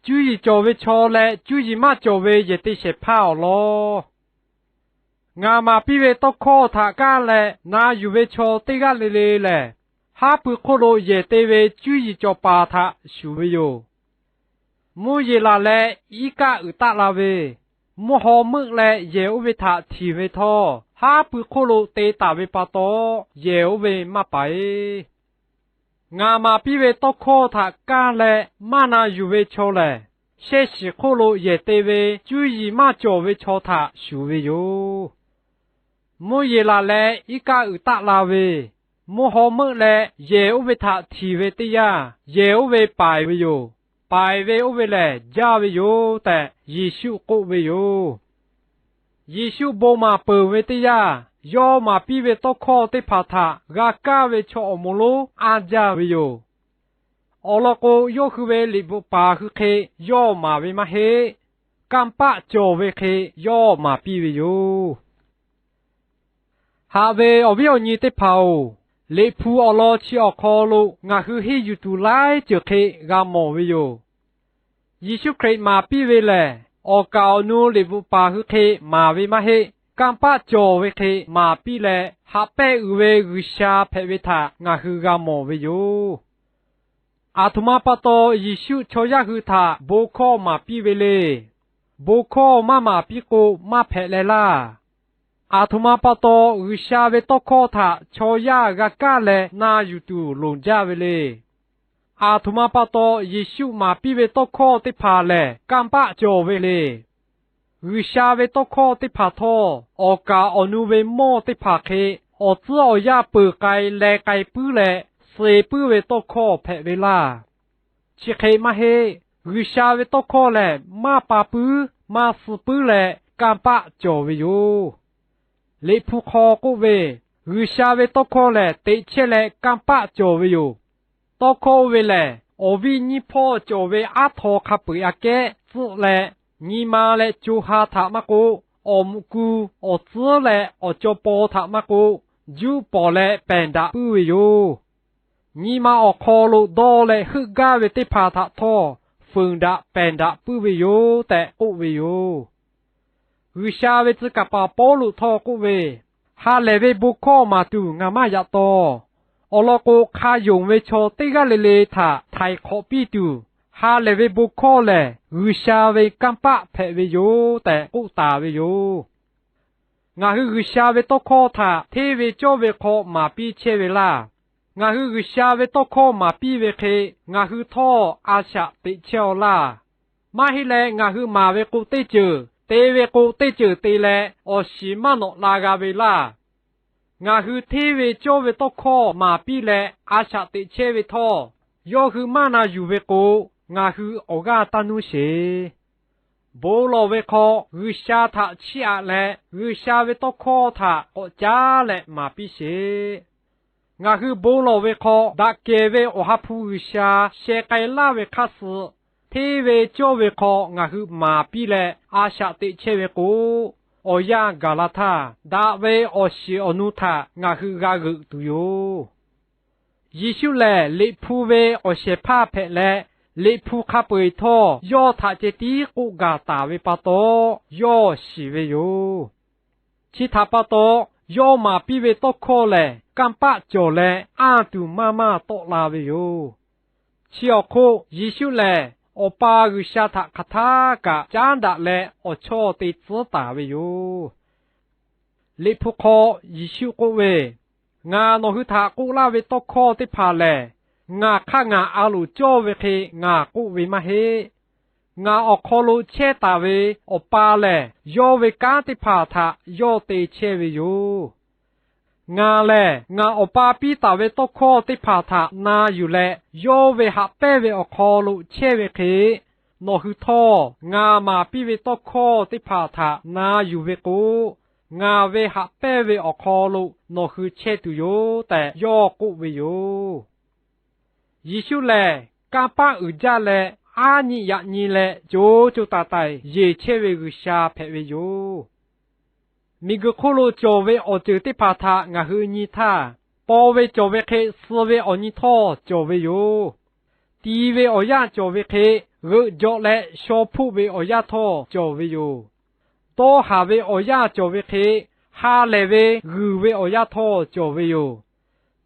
cuˇ yiˍ cawˬ ve chaw leh cuˇ yiˍ maˇ cawˬ ve yehˬ te shehˍ hpaˇ awˬ lawn. Ngaˬ maˍ piˇ ve tawˇ hkawˇ htaꞈ kaˇ leh na yuˬ ve chaw teˇ g'aˇ le le lehˬ, haˉ pui hk'oˆ lo yehˬ te ve cuˇ yiˍ cawˬ paˍ htaꞈ shuˍ ve yoˬ. Mvuhˇ yeˬ laˬ leh iˉ kaˆ uiˍ taˆ la ve, mvuhˇ haw meuˆ leh yehˬ oˇ ve htaꞈ htinˍ ve htawˇ, haˉ pui hk'oˆ lo te taˍ ve pa taw, yehˬ oˇ ve maˇ paiˍ. Ngaˬ maˍ piˇ ve tawˇ hkawˇ htaꞈ kaˇ leh maˇ na yuˬ ve chaw lehˬ, shehˇ shiˍ hk'oˆ lo yehˬ te ve cuˇ yiˍ maˇ cawˬ ve chaw htaꞈ shuˍ ve yoˬ. Mvuhˇ yeˬ laˬ leh iˉ kaˆ uiˍ taˆ la ve, mvuhˇ haw meuˆ leh yehˬ oˇ ve htaꞈ htinˍ ve teˇ yanˇ, yehˬ oˇ ve paiˍ ve yoˬ. Paiˍ ve oˇ ve lehˬ, jaˇ ve yoˬ tehꞈ Yeˍsuˆ k'oˆ ve yoˬ. Yeˍsuˆ bon maˍ peuˬ ve teˇ yanˇ, yawˇ maˍ piˇ ve tawˇ hkawˇ teˇ hpaˍ htaꞈ g'a kaˇ ve chaw awˬ moˍ lonˉ anˇ jaˇ ve yoˬ. Awˬ lawn k'o, yawˇ hui ve liꞈ bvuhꞈ paˍ hui hk'e yawˇ maˍ ve maˇ heˆ. Kanˇ paˆ cawˬ ve hk'e yawˇ maˍ piˇ ve yoˬ. Haꞈ ve awˬ viˉ awˬ nyi teˇ hpaˍ-oˬ, Liꞈ hpu awˬ lawn chi awˬ hk'aw lo ngaˬ hui henˇ yuˬ tuˬ laiˉ ceuˬ hk'e g'a mawˬ ve yoˬ. Yeˍsuˆ Hkriꞈ maˍ piˇ ve lehˬ, awˬ kaˍ awˬ nu liꞈ bvuhꞈ paˍ hui hk'e maˍ ve maˇ heˆ. Kanˇ paˆ cawˬ ve hk'e maˍ piˇ leh, haꞈ pehnˇ uiˍ ve G'uiˬsha hpehꞈ ve htaꞈ ngaˬ hui g'a mawˬ ve yoˬ. Aˬ htoꞈ ma pa taw Yeˍsuˆ chaw yaˇ hui htaꞈ bon hkawˇ maˍ piˇ ve le. Bon hkawˇ maˇ maˍ piˇ k'o, maˇ hpehꞈ leh laˇ. Aˬ htoꞈ ma pa taw G'uiˬsha ve tawˇ hkawˇ htaꞈ chaw yaˇ g'a kaˇ leh na yuˬ tuˬ loˍ jaˇ ve le. Aˬ htoꞈ ma pa taw Yeˍsuˆ maˍ piˇ ve tawˇ hkawˇ teˇ hpaˍ lehˬ, kanˇ paˆ cawˬ ve le. G'uiˬsha ve tawˇ hkawˇ teˇ hpaˍ htawˇ, awˬ kaˍ awˬ nu ve mawˇ teˇ hpaˍ hk'e awˬ tcuhˉ awˬ yanˇ peuˬ k'ai leh k'ai puiˉ leh suh puiˉ ve tawˇ hkawˇ hpehꞈ ve laˇ. Chi hk'e maˇ heˆ. G'uiˬsha ve tawˇ hkawˇ lehˬ, maˇ pa puiˉ maˇ suh puiˉ leh kanˇ paˆ cawˬ ve yoˬ. Liꞈ hpu hk'aw k'oˆ ve, G'uiˬsha ve tawˇ hkawˇ lehˬ, teꞈ chehˇ leh kanˇ paˆ cawˬ ve yoˬ. Tawˇ hkawˇ oˇ ve lehˬ, awˬ viˇ nyiˇ hpawˇ cawˬ ve aˉ htaw hk'a peu-eˬ aꞈ kehˉ tcuhˆ leh, nyi ma leh co ha htaꞈ maˇ k'oˆ, awˬ muꞈ ku, awˬ tcuhˉ leh awˬ caw paw htaꞈ maˇ k'oˆ, juˆ pawˍ leh pehˬ daꞈ puiˉ ve yoˬ. Nyi ma awˬ hk'aw lo dawˇ leh heuˆ gaˇ ve teˇ hpaˍ htaꞈ htawˇ, fuiˍ daꞈ pehˬ daꞈ puiˉ ve yoˬ tehꞈ k'oˆ ve yoˬ. G'uiˬsha ve tcuh kaˍ paˍ Pawˇluꞈ htawˇ k'oˆ ve, Ha lehˬ ve bon hkawˇ maˍ tuˬ ngaˬ maˇ yaꞈ taw. Awˬ lawn k'o, hk'a yonˍ ve chaw teˇ g'aˇ le le htaꞈ htaiˍ hk'awꞈ piˇ tuˬ, ha lehˬ ve bon hkawˇ lehˬ G'uiˬsha ve kanˇ paˆ hpehꞈ ve yoˬ tehꞈ k'oˆ taˍ ve yoˬ. Ngaˬ hui G'uiˬsha ve tawˇ hkawˇ htaꞈ hteˇ ve cawˇ ve hk'aw maˍ piˇ chehˇ ve laˇ. Ngaˬ hui G'uiˬsha ve tawˇ hkawˇ maˍ piˇ ve hk'e, ngaˬ hui htawˇ a shaꞈ teꞈ chehˇ-aw laˇ. Maˇ heˆ leh, ngaˬ hui maˍ ve k'o teˇ ceuˬ, te ve k'o teˇ ceuˬ te leh awˬ shiˍ maˇ nawꞈ la g'a ve laˇ. Ngaˬ hui hteˇ ve cawˇ ve tawˇ hkawˇ maˍ piˇ leh a shaꞈ teꞈ chehˇ ve htawˇ, yawˇ hui maˇ na yuˬ ve k'o, ngaˬ hui awˬ g'aˇ taˇ nuˇ sheˍ. Bon lawˬ ve hk'aw G'uiˬsha htaꞈ chiˇ aꞈ leh, G'uiˬsha ve tawˇ hkawˇ htaꞈ k'awꞈ caˉ leh maˍ piˇ sheˍ. Ngaˬ hui bon lawˬ ve hk'aw, daꞈ kehˬ ve Awˬ ha hpu G'uiˬsha sheh k'ai laˇ ve hk'aˇ suh, hteˇ ve cawˇ ve hk'aw ngaˬ hui maˍ piˇ leh a shaꞈ teꞈ chehˇ ve k'o, awˬ yanˇ gaˬ la htaˇ, daꞈ ve awˬ shiˍ awˬ nu htaꞈ ngaˬ hui g'a g'euꞈ tuˬ yoˬ. Yeˍsuˆ lehˬ, Liꞈ hpu ve awˬ shehˍ hpaˇ hpehꞈ leh, Liꞈ hpu hk'a peu-eˬ htawˇ yawˇ htaꞈ ceh tiˉ k'oˆ gaˬ taˍ ve pa taw, yawˇ shiˍ ve yoˬ. Chi htaꞈ pa taw, yawˇ maˍ piˇ ve tawˇ hkawˇ lehˬ, kanˇ paˆ cawˬ leh anˇ tuˬ maˇ maˇ tawˆ la ve yoˬ. Chi awˬ hk'oˆ Yeˍsuˆ lehˬ, Awˬ pa G'uiˬsha htaꞈ hk'aˬ htaˇ kaꞈ caˉ daꞈ leh awˬ chawˇ te tcuhˉ taˍ ve yoˬ. Liꞈ hpu hk'aw Yeˍsuˆ k'oˆ ve, Ngaˬ nawˬ hui htaꞈ k'oˆ laˇ ve tawˇ hkawˇ teˇ hpaˍ lehˬ, ngaˬ hk'aˇ ngaˬ a loˍ cawˇ ve hk'e ngaˬ k'oˆ ve maˇ heˆ. Ngaˬ awˬ hk'aw lo chehˇ taˍ ve Awˬ pa lehˬ, yawˇ ve kanˉ teˇ hpaˍ htaꞈ yawˇ te chehˇ ve yoˬ. Ngaˬ lehˬ, ngaˬ Awˬ pa piˇ taˍ ve tawˇ hkawˇ teˇ hpaˍ htaꞈ na yuˬ leh, yawˇ ve haꞈ pehnˇ ve awˬ hk'aw lo chehˇ ve hk'e, nawˬ hui htawˇ ngaˬ maˍ piˇ ve tawˇ hkawˇ teˇ hpaˍ htaꞈ na yuˬ ve k'o, ngaˬ ve haꞈ pehnˇ ve awˬ hk'aw lo nawˬ hui chehˇ tuˬ yoˬ tehꞈ yawˇ k'oˆ ve yoˬ. Yeˍsuˆ lehˬ, kanˇ paˆ uiˍ jaˇ leh, aˉ nyi yaꞈ nyi leh co co taiˍ taiˍ yeˬ chehˇ ve G'uiˬsha hpehꞈ ve yoˬ. Miˬguiˬ hk'oˆ lo cawˬ ve awˬ ceuˬ teˇ hpaˍ htaꞈ ngaˬ hui nyi htaˇ, paw ve cawˬ ve hk'e suh ve awˬ nyi htawˇ cawˬ ve yoˬ. Ti ve awˬ yanˇ cawˬ ve hk'e, g'euꞈ jawꞈ leh shaw hpoˆ ve awˬ yanˇ htawˇ cawˬ ve yoˬ. Dawˇ haˍ ve awˬ yanˇ cawˬ ve hk'e, ha lehˬ ve g'uiˬ ve awˬ yanˇ htawˇ cawˬ ve yoˬ.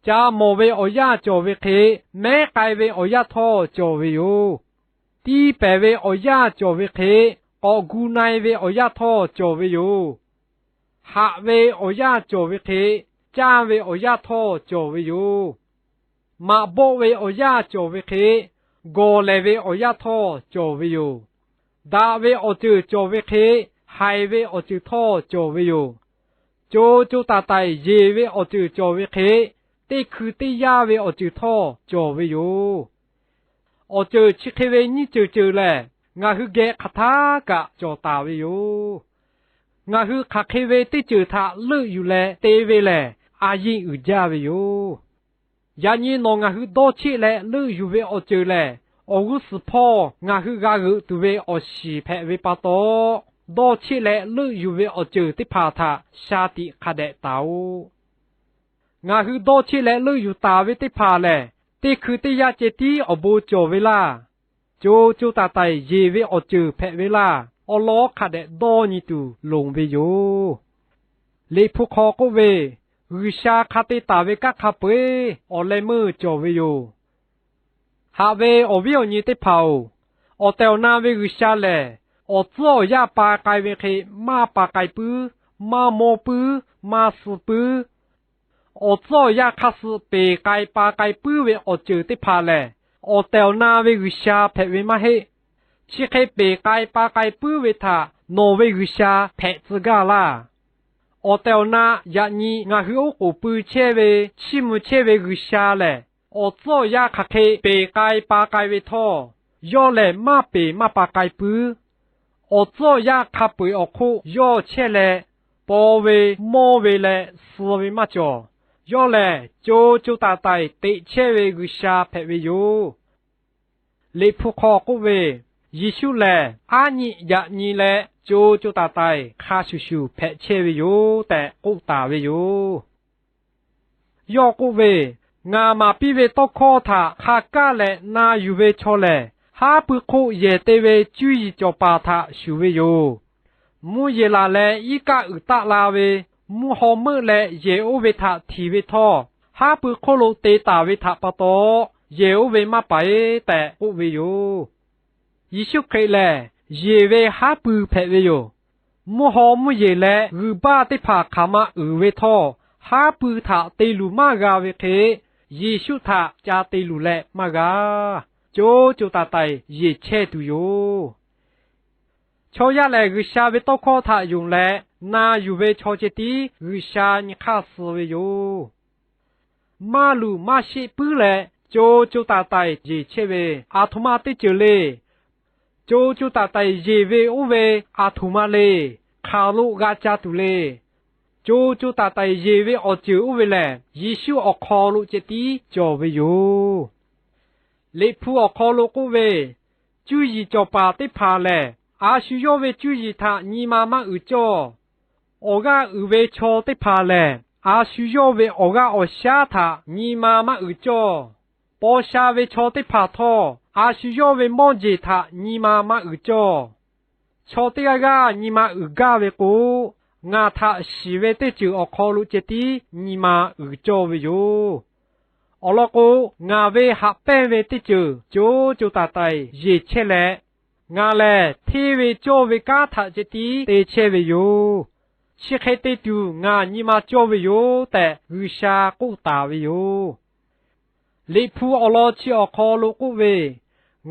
Ca mawˬ ve awˬ yanˇ cawˬ ve hk'e, mehˉ k'ai ve awˬ yanˇ htawˇ cawˬ ve yoˬ. Tiˇ pehˍ ve awˬ yanˇ cawˬ ve hk'e, k'awꞈ gu na-e ve awˬ yanˇ htawˇ cawˬ ve yoˬ. Haꞈ ve awˬ yanˇ cawˬ ve hk'e, canˇ ve awˬ yanˇ htawˇ cawˬ ve yoˬ. Maꞈ bawˆ ve awˬ yanˇ cawˬ ve hk'e, gawˬ lehˬ ve awˬ yanˇ htawˇ cawˬ ve yoˬ. Daꞈ ve awˬ ceuˬ cawˬ ve hk'e, haiˬ ve awˬ ceuˬ htawˇ cawˬ ve yoˬ. Co co taiˍ taiˍ yeˬ ve awˬ ceuˬ cawˬ ve hk'e, teˇ hkui teˇ yanˇ ve awˬ ceuˬ htawˇ cawˬ ve yoˬ. Awˬ ceuˬ chi hk'e ve nyiˇ ceuˬ ceuˬ lehˬ, ngaˬ hui geh hk'aˬ htaˇ kaꞈ cawˬ taˍ ve yoˬ. Ngaˬ hui hk'aˬ hk'e ve teˇ ceuˬ htaꞈ leuˆ yuˬ leh te ve lehˬ, a yiˇ uiˍ jaˇ ve yoˬ. Yaꞈ nyi nawˬ ngaˬ hui dawˇ cheˆ leh leuˆ yuˬ ve awˬ ceuˬ lehˬ, awˬ g'uˇ suhˍ hpawˇ ngaˬ hui g'a g'euꞈ tuˬ ve awˬ shiˍ hpehꞈ ve pa taw, dawˇ cheˆ leh leuˆ yuˬ ve awˬ ceuˬ teˇ hpaˍ htaꞈ shaˍ tiꞈ hk'a dehꞈ taˍ-oꞈ. Ngaˬ hui dawˇ cheˆ leh leuˆ yuˬ taˍ ve teˇ hpaˍ lehˬ, teˇ hkui teˇ yanˇ ceh tiˉ awˬ bon cawˬ ve laˇ. Co co taiˍ taiˍ yeˬ ve awˬ ceuˬ hpehꞈ ve laˇ. Awˬ lawn hk'a dehꞈ dawˇ nyi tuˬ loˍ ve yoˬ. Liꞈ hpu hk'aw k'oˆ ve, G'uiˬsha hk'a te taˍ ve kanˉ hk'a peu-eˬ awˬ leh meuˇ cawˬ ve yoˬ. Haꞈ ve awˬ viˉ awˬ nyi teˇ hpaˍ-oˬ, awˬ tehˬ awˬ na ve G'uiˬsha lehˬ, awˬ tcuhˉ awˬ yanˇ pa k'ai ve hk'e maˇ pa k'ai puiˉ, maˇ mawˇ puiˉ, maˇ suh puiˉ. Awˬ tcuhˉ awˬ yanˇ hk'a suh peˬ k'ai pa k'ai puiˉ ve awˬ ceuˬ teˇ hpaˍ lehˬ, awˬ tehˬ awˬ na ve G'uiˬsha hpehꞈ ve maˇ heˆ. Chi hk'e peˬ k'ai pa k'ai puiˉ ve htaꞈ nawˬ ve G'uiˬsha hpehꞈ tcuh gaˇ laˇ. Awˬ tehˬ awˬ na yaꞈ nyi ngaˬ hui oˉ k'oˍ pui chehˇ ve, chiˇ mvuh chehˇ ve G'uiˬsha lehˬ, awˬ tcuhˉ awˬ yanˇ hk'aˬ hk'e peˬ k'ai pa k'ai ve htawˇ, yawˇ lehˬ maˇ peˬ maˇ pa k'ai puiˉ. Awˬ tcuhˉ awˬ yanˇ hk'a peu-eˬ awˬ hk'oˆ yawˇ chehˇ leh, paw ve, mawˇ ve leh suh ve maˇ cawˬ. Yawˇ lehˬ co co taiˍ taiˍ teꞈ chehˇ ve G'uiˬsha hpehꞈ ve yoˬ. Liꞈ hpu hk'aw k'oˆ ve, Yeˍsuˆ lehˬ aˉ nyi yaꞈ nyi leh co co taiˍ taiˍ hk'a shuˍ shuˍ hpehꞈ chehˇ ve yoˬ tehꞈ k'oˆ taˍ ve yoˬ. Yawˇ k'oˆ ve, Ngaˬ maˍ piˇ ve tawˇ hkawˇ htaꞈ hk'a kaˇ leh na yuˬ ve chaw lehˬ, haˉ pui hk'oˆ yehˬ te ve cuˇ yiˍ cawˬ paˍ htaꞈ shuˍ ve yoˬ. Mvuhˇ yeˬ laˬ leh iˉ kaˆ uiˍ taˆ la ve, mvuhˇ haw meuˆ leh yehˬ oˇ ve htaꞈ htiˍ ve htawˇ, haˉ pui hk'oˆ lo te taˍ ve htaꞈ pa taw, yehˬ oˇ ve maˇ paiˍ tehꞈ k'oˆ ve yoˬ. Yeˍsuˆ Hkriꞈ lehˬ, yeˬ ve haˉ pui hpehꞈ ve yoˬ. Mvuhˇ haw mvuhˇ yeˬ leh g'uiˬ baˇ teˇ hpaˍ hk'aˬ ma uiˍ ve htawˇ, haˉ pui htaꞈ te luˬ maˇ g'a ve hk'e, Yeˍsuˆ htaꞈ ca te luˬ leh maˇ g'a. Co co taiˍ taiˍ yeˬ chehˇ tuˬ yoˬ. Chaw yaˇ lehˬ, G'uiˬsha ve tawˇ hkawˇ htaꞈ yonˍ leh na yuˬ ve chaw ceh tiˉ G'uiˬsha nyi hk'aˇ suh ve yoˬ. Maˇ luˬ maˇ sheˆ puiˉ leh co co taiˍ taiˍ yeˬ chehˇ ve aˬ htoꞈ ma teˇ ceuˬ le. Co co taiˍ taiˍ yeˬ ve oˇ ve aˬ htoꞈ ma le. Hk'aˬ lo g'a ca tuˬ le. Co co taiˍ taiˍ yeˬ ve awˬ ceuˬ oˇ ve lehˬ, Yeˍsuˆ awˬ hk'aw lo ceh tiˉ cawˬ ve yoˬ. Liꞈ hpu awˬ hk'aw lo k'oˆ ve, Cuˇ yiˍ cawˬ paˍ teˇ hpaˍ lehˬ, a shu yawˇ ve cuˇ yiˍ htaꞈ nyi ma maˇ uiˍ cawˇ. Awˬ g'aˇ uiˍ ve chaw teˇ hpaˍ lehˬ, a shu yawˇ ve awˬ g'aˇ awˬ shaˉ htaꞈ nyi ma maˇ uiˍ cawˇ. Paw sha ve chaw teˇ hpaˍ htawˇ, a shu yawˇ ve mawˇ jeˬ htaꞈ nyi ma maˇ uiˍ cawˇ. Chaw teˇ g'aˇ g'aˇ nyi ma uiˍ gaˇ ve k'o, ngaˬ htaꞈ shiˍ ve teˇ ceuˬ awˬ hk'aw lo ceh tiˉ nyi ma uiˍ cawˇ ve yoˬ. Awˬ lawn k'o, ngaˬ ve haꞈ pehnˇ ve teˇ ceuˬ co co taiˍ taiˍ yeˬ chehˇ leh, ngaˬ lehˬ hteˇ ve cawˇ ve kanˉ htaꞈ ceh tiˉ te chehˇ ve yoˬ. Chi hk'e te tuˬ ngaˬ nyi ma cawˇ ve yoˬ tehꞈ G'uiˬsha k'oˆ taˍ ve yoˬ. Liꞈ hpu awˬ lawn chi awˬ hk'aw lo k'oˆ ve,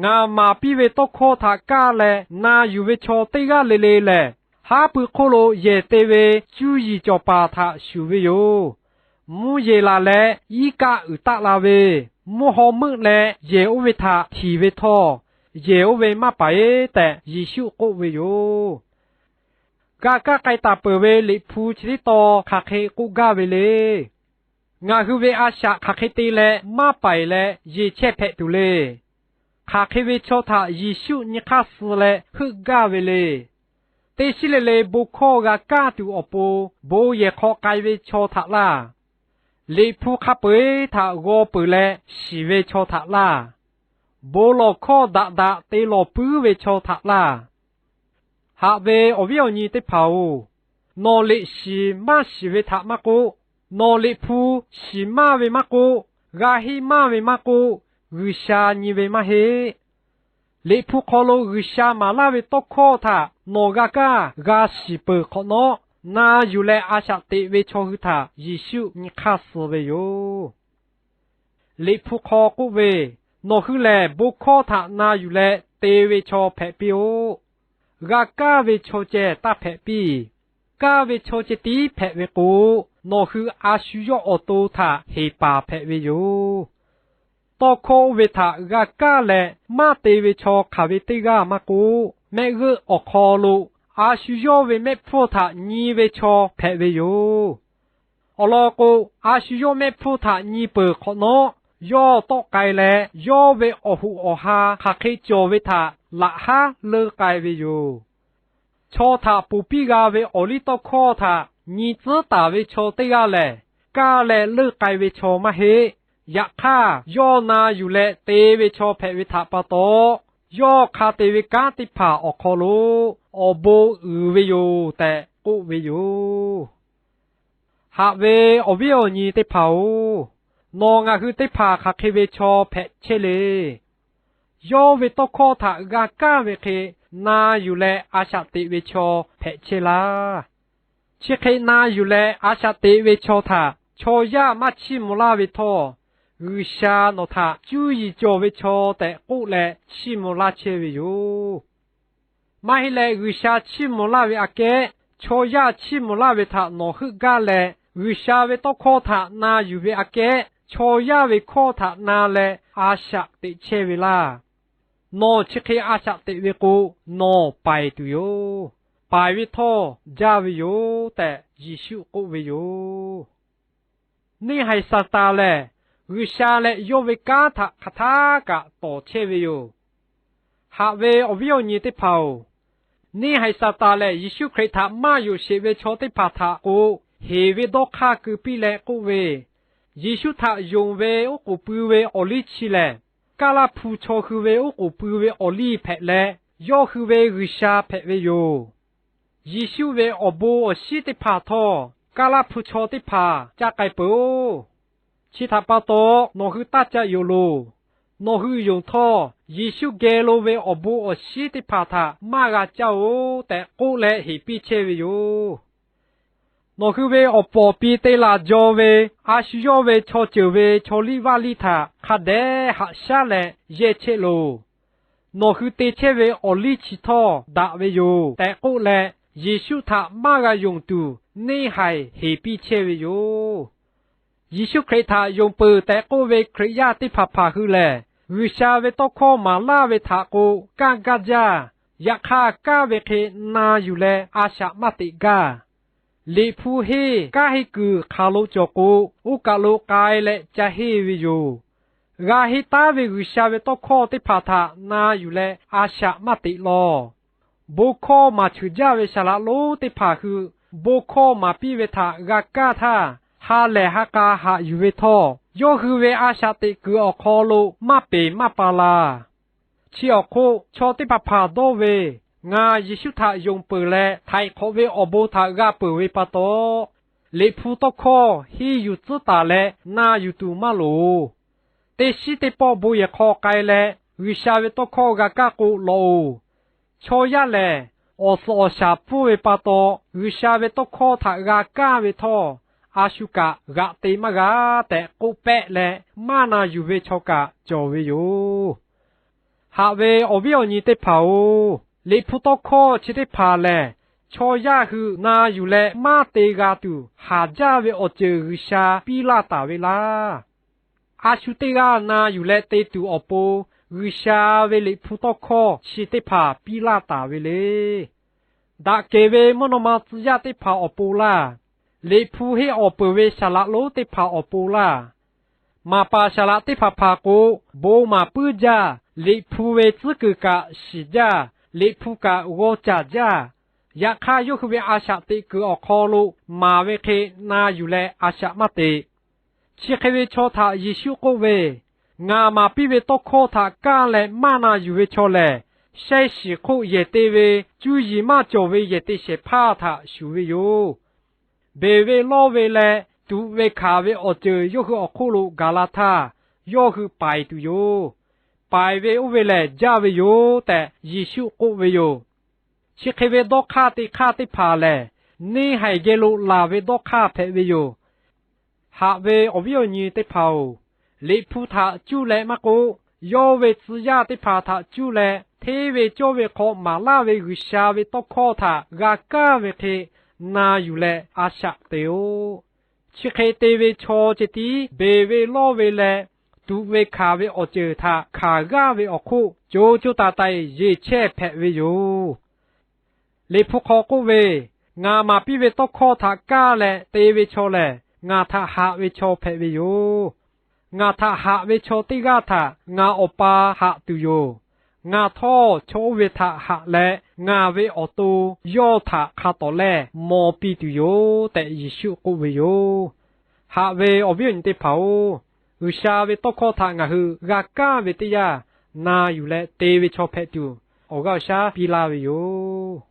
Ngaˬ maˍ piˇ ve tawˇ hkawˇ htaꞈ kaˇ leh na yuˬ ve chaw teˇ g'aˇ le le lehˬ, haˉ pui hk'oˆ lo yehˬ te ve cuˇ yiˍ cawˬ paˍ htaꞈ shuˍ ve yoˬ. Mvuhˇ yeˬ laˬ leh iˉ kaˆ uiˍ taˆ la ve, mvuhˇ haw meuˆ leh yehˬ oˇ ve htaꞈ htiˍ ve htawˇ, yehˬ oˇ ve maˇ paiˍ tehꞈ Yeˍsuˆ k'oˆ ve yoˬ. G'a kaˇ k'ai taˍ peuˬ ve Liꞈ hpu chi teˇ tawn hk'aˬ hk'e k'oˆ gaˇ ve le. Ngaˬ hui ve a shaꞈ hk'aˬ hk'e te leh maˇ paiˍ leh yeˬ chehˇ hpehꞈ tuˬ le. Hk'aˬ hk'e ve chaw htaꞈ Yeˍsuˆ nyi hk'aˇ suh leh heuˆ gaˇ ve le. Teˇ shiˉ le le bon hkawˇ g'a kaˇ tuˬ awˬ pon bon yehˬ hk'aw k'ai ve chaw htaꞈ laˇ. Liꞈ hpu hk'a peu-eˬ htaꞈ g'aw peuˬ leh shiˍ ve chaw htaꞈ laˇ. bon lawˬ hkawˇ daꞈ daꞈ te lawˬ puiˉ ve chaw htaꞈ laˇ. Haꞈ ve awˬ viˉ awˬ nyi teˇ hpaˍ-oˬ, nawˬ liꞈ shiˍ maˇ shiˍ ve htaꞈ maˇ k'oˆ, nawˬ liꞈ hpu shiˍ maˇ ve maˇ k'oˆ, g'a henˇ maˇ ve maˇ k'oˆ, G'uiˬsha nyi ve maˇ heˆ. Liꞈ hpu hk'aw lo G'uiˬsha maˍ laˇ ve tawˇ hkawˇ htaꞈ nawˬ g'a kaˇ g'a shiˍ peuˬ hk'awꞈ nawˉ, na yuˬ leh a shaꞈ teꞈ ve chaw hui htaꞈ Yeˍsuˆ nyi hk'aˇ suh ve yoˬ. Liꞈ hpu hk'aw k'oˆ ve, Nawˬ hui lehˬ bon hkawˇ htaꞈ na yuˬ leh te ve chaw hpehꞈ piˇ-oˆ. G'a kaˇ ve chaw ceh taˇ hpehꞈ piˇ. Kaˇ ve chaw ceh tiˉ hpehꞈ ve k'o, nawˬ hui a shu yawˇ awˬ to htaꞈ heˍ paˍ hpehꞈ ve yoˬ. Tawˇ hkawˇ oˇ ve htaꞈ g'a kaˇ leh maˇ te ve chaw hk'aˬ ve teˇ g'aˇ maˇ k'oˆ, mehˆ g'euˆ awˬ hk'aw lo a shu yawˇ ve mehˆ hpfuhˇ htaꞈ nyi ve chaw hpehꞈ ve yoˬ. Awˬ lawn k'o, a shu yawˇ mehˆ hpfuhˇ htaꞈ nyi peuˬ hk'awꞈ nawˉ, yawˇ tawˆ k'ai leh yawˇ ve awˬ hoꞈ awˬ ha hk'aˬ hk'e cawˬ ve htaꞈ laꞈ haˉ leunˇ k'ai ve yoˬ. Chaw htaꞈ ponˬ piˇ g'a ve awˬliˇtawˇhkawˇ htaꞈ nyi tcuhˉ taˍ ve chaw teˇ g'aˇ lehˬ, kaˇ leh leunˇ k'ai ve chaw maˇ heˆ. Yaꞈ hk'aˇ, yawˇ na yuˬ leh te ve chaw hpehꞈ ve htaꞈ pa taw, yawˇ hk'a te ve kanˉ teˇ hpaˍ awˬ hk'aw lo awˬ bon uiˍ ve yoˬ tehꞈ k'oˆ ve yoˬ. Haꞈ ve awˬ viˉ awˬ nyi teˇ hpaˍ-oˬ, nawˬ ngaˬ hui teˇ hpaˍ hk'aˬ hk'e ve chaw hpehꞈ chehˇ le. Yawˇ ve tawˇ hkawˇ htaꞈ g'a kaˇ ve hk'e na yuˬ leh a shaꞈ teꞈ ve chaw hpehꞈ chehˇ laˇ. Chi hk'e na yuˬ leh a shaꞈ teꞈ ve chaw htaꞈ chaw yaˇ maˇ chiˇ mvuh laˇ ve htawˇ, G'uiˬsha nawˬ htaꞈ cuˇ yiˍ cawˬ ve chaw tehꞈ k'oˆ leh chiˇ mvuh laˇ chehˇ ve yoˬ. Maˇ heˆ leh, G'uiˬsha chiˇ mvuh laˇ ve aꞈ kehˉ chaw yaˇ chiˇ mvuh laˇ ve htaꞈ nawˬ heuˆ gaˇ leh, G'uiˬsha ve tawˇ hkawˇ htaꞈ na yuˬ ve aꞈ kehˉ chaw yaˇ ve hkawˇ htaꞈ na leh a shaꞈ teꞈ chehˇ ve laˇ. Nawˬ chi hk'e a shaꞈ teꞈ ve k'o, nawˬ paiˍ tuˬ yoˬ. Paiˍ ve htawˇ jaˇ ve yoˬ tehꞈ Yeˍsuˆ k'oˆ ve yoˬ. Neˇ haiˬ Saˍtanˍ lehˬ, G'uiˬsha leh yawˇ ve kanˉ htaꞈ hk'aˬ htaˇ kaꞈ tawˍ chehˇ ve yoˬ. Haꞈ ve awˬ viˉ awˬ nyi teˇ hpaˍ-oˬ, neˇ haiˬ Saˍtanˍ lehˬ Yeˍsuˆ Hkriꞈ htaꞈ maˇ yonˍ sheˍ ve chaw teˇ hpaˍ htaꞈ k'o, heˍ ve dawˇ hk'aˇ keu piˇ leh k'oˆ ve, Yeˍsuˆ htaꞈ yonˍ ve oˉ k'oˍ pui ve awˬ liˇ chi lehˬ, Kaˇlaˇ hpu chaw hui ve oˉ k'oˍ pui ve awˬ liˇ hpehꞈ leh, yawˇ hui ve G'uiˬsha hpehꞈ ve yoˬ. Yeˍsuˆ ve awˬ bon awˬ shinˉ teˇ hpaˍ htawˇ, Kaˇlaˇ hpu chaw teˇ hpaˍ caˇ k'ai peuˬ-oˬ. Chi htaꞈ pa taw, nawˬ hui taˇ caˇ yoˬ loˬ. Nawˬ hui yonˍ htawˇ, Yeˍsuˆ geh lo ve awˬ bon awˬ shinˉ teˇ hpaˍ htaꞈ maˇ g'a caˇ-oˬ tehꞈ k'oˆ leh heˍ piˇ chehˇ ve yoˬ. Nawˬ hui ve awˬ pawˍ pi te laˬ jaw ve a shu yawˇ ve chaw ceuˬ ve chaw liˇ vaˇ liˇ htaꞈ hk'a dehꞈ haꞈ shaˉ leh yehˇ chehˇ loˬ. Nawˬ hui te chehˇ ve awˬ liˇ chi htawˇ daꞈ ve yoˬ tehꞈ k'oˆ leh, Yeˍsuˆ htaꞈ maˇ g'a yonˍ tuˬ neˇ haiˬ heˍ piˇ chehˇ ve yoˬ. Yeˍsuˆ Hkriꞈ htaꞈ yonˍ peuˬ tehꞈ k'oˆ ve Hkriꞈ yaˇ teˇ hpaˍ hpaˍ hui lehˬ, G'uiˬsha ve tawˇ hkawˇ maˍ laˇ ve htaꞈ k'o, kaˇ gaˇ jaˇ. Yaꞈ hk'aˇ, kaˇ ve hk'e na yuˬ leh a shaꞈ maˇ teꞈ gaˇ. Liꞈ hpu henˇ kaˇ henˇ kuiˬ hk'aˬ lo cawˬ k'o, oˇ kaˬ lo k'ai leh ca henˇ ve yoˬ. G'a henˇ taˉ ve G'uiˬsha ve tawˇ hkawˇ teˇ hpaˍ htaꞈ na yuˬ leh a shaꞈ maˇ teꞈ law. Bon hkawˇ maˍ cheuˬ jaˇ ve saˍ laꞈ lonˉ teˇ hpaˍ hui bon hkawˇ maˍ piˇ ve htaꞈ g'a kaˇ htaˇ, ha lehˬ ha k'a haꞈ yuˬ ve htawˇ, yawˇ hui ve a shaꞈ teꞈ kuiˬ awˬ hk'aw lo maˇ peˍ maˇ pa la. Chi awˬ hk'oˆ, chaw teˇ hpaˍ hpaˍ dawˇ ve, Ngaˬ Yeˍsuˆ htaꞈ yonˍ peuˬ leh htaiˍ hk'awꞈ ve awˬ bon htaꞈ g'a peuˬ ve pa taw, Liꞈ hpu tawˇ hkawˇ henˇ yuˬ tcuhˉ taˍ leh na yuˬ tuˬ maˇ loˍ. Teˇ shiˉ teˇ pawˆ bon yehˬ hk'aw k'ai leh G'uiˬsha ve tawˇ hkawˇ g'a kaˇ k'o lawꞈ-oˬ. Chaw yaˇ lehˬ, awˬ suhˍ awˬ shaˍ pfuhˇ ve pa taw, G'uiˬsha ve tawˇ hkawˇ htaꞈ g'a kaˇ ve htawˇ, a shu kaꞈ g'aꞈ te maˇ g'a tehꞈ k'oˆ pehˆ leh, maˇ na yuˬ ve chaw kaꞈ cawˬ ve yoˬ. Haꞈ ve awˬ viˉ awˬ nyi teˇ hpaˍ-oˬ, Liꞈ hpu tawˇ hkawˇ chi teˇ hpaˍ lehˬ, chaw yaˇ hui na yuˬ leh maˇ te g'a tuˬ haˍ jaˇ ve awˬ ceuˬ G'uiˬsha piˇ laˇ taˍ ve laˇ. A shu teˇ g'aˇ na yuˬ leh te tuˬ awˬ pon G'uiˬsha ve Liꞈ hpu tawˇ hkawˇ chi teˇ hpaˍ piˇ laˇ taˍ ve le. Daꞈ kehˬ ve mvuhˇ naw ma tcuh yaˇ teˇ hpaˍ awˬ pon laˇ. Liꞈ hpu henˇ awˬ peuˬ ve saˍ laꞈ lonˉ teˇ hpaˍ awˬ pon laˇ. Maˍ paˍ saˍ laꞈ teˇ hpaˍ hpaˍ k'o, bon maˍ puiˉ jaˇ, Liꞈ hpu ve tcuhˉ kuiˬ kaꞈ shiˍ jaˇ, Liꞈ hpu kaꞈ g'aw caˍ jaˇ. Yaꞈ hk'aˇ, yawˇ hui ve a shaꞈ teꞈ kuiˬ awˬ hk'aw lo maˍ ve hk'e na yuˬ leh a shaꞈ maˇ teꞈ. Chi hk'e ve chaw htaꞈ Yeˍsuˆ k'oˆ ve, Ngaˬ maˍ piˇ ve tawˇ hkawˇ htaꞈ kaˇ leh maˇ na yuˬ ve chaw lehˬ, shehˆ shiˍ hk'oˆ yehˬ te ve cuˇ yiˍ maˇ cawˬ ve yehˬ te shehˍ hpaˇ htaꞈ shuˍ ve yoˬ. Beˬ ve lawˇ ve leh tuꞈ ve hkanˍ ve awˬ ceuˬ yawˇ hui awˬ hk'oˆ lo gaˬ la htaˇ, yawˇ hui paiˍ tuˬ yoˬ. Paiˍ ve oˇ ve lehˬ jaˇ ve yoˬ tehꞈ Yeˍsuˆ k'oˆ ve yoˬ. Chi hk'e ve dawˇ hk'aˇ teˇ hk'aˇ teˇ hpaˍ lehˬ, neˇ haiˬ geh lo laˬ ve dawˇ hk'aˇ hpehꞈ ve yoˬ. Haꞈ ve awˬ viˉ awˬ nyi teˇ hpaˍ-oˬ, Liꞈ hpu htaꞈ cuˇ leh maˇ k'oˆ, yawˇ ve tcuh yaˇ teˇ hpaˍ htaꞈ cuˇ leh hteˇ ve cawˇ ve hk'aw maˍ laˇ ve G'uiˬsha ve tawˇ hkawˇ htaꞈ g'a kaˇ ve hk'e na yuˬ leh a shaꞈ te-o. Chi hk'e te ve chaw ceh tiˉ beˬ ve lawˇ ve leh tuꞈ ve hkanˍ ve awˬ ceuˬ htaꞈ hkanˍ g'aˇ ve awˬ hk'oˆ co co taiˍ taiˍ yeˬ chehˇ hpehꞈ ve yoˬ. Liꞈ hpu hk'aw k'oˆ ve, Ngaˬ maˍ piˇ ve tawˇ hkawˇ htaꞈ kaˇ leh te ve chaw lehˬ, ngaˬ htaꞈ haꞈ ve chaw hpehꞈ ve yoˬ. Ngaˬ htaꞈ haꞈ ve chaw teˇ g'aˇ htaꞈ ngaˬ Awˬ pa haꞈ tuˬ yoˬ. Ngaˬ htawˇ chaw oˇ ve htaꞈ haꞈ leh, ngaˬ ve awˬ to yawˇ htaꞈ hk'a tawˍ lehˇ maw piˇ tuˬ yoˬ tehꞈ Yeˍsuˆ k'oˆ ve yoˬ. Haꞈ ve awˬ viˉ awˬ nyi teˇ hpaˍ-oˬ, G'uiˬsha ve tawˇ hkawˇ htaꞈ ngaˬ hui g'a kaˇ ve teˇ yanˇ, na yuˬ leh te ve chaw hpehꞈ tuˬ, awˬ g'aˇ awˬ shaˉ piˇ laˇ ve yoˬ.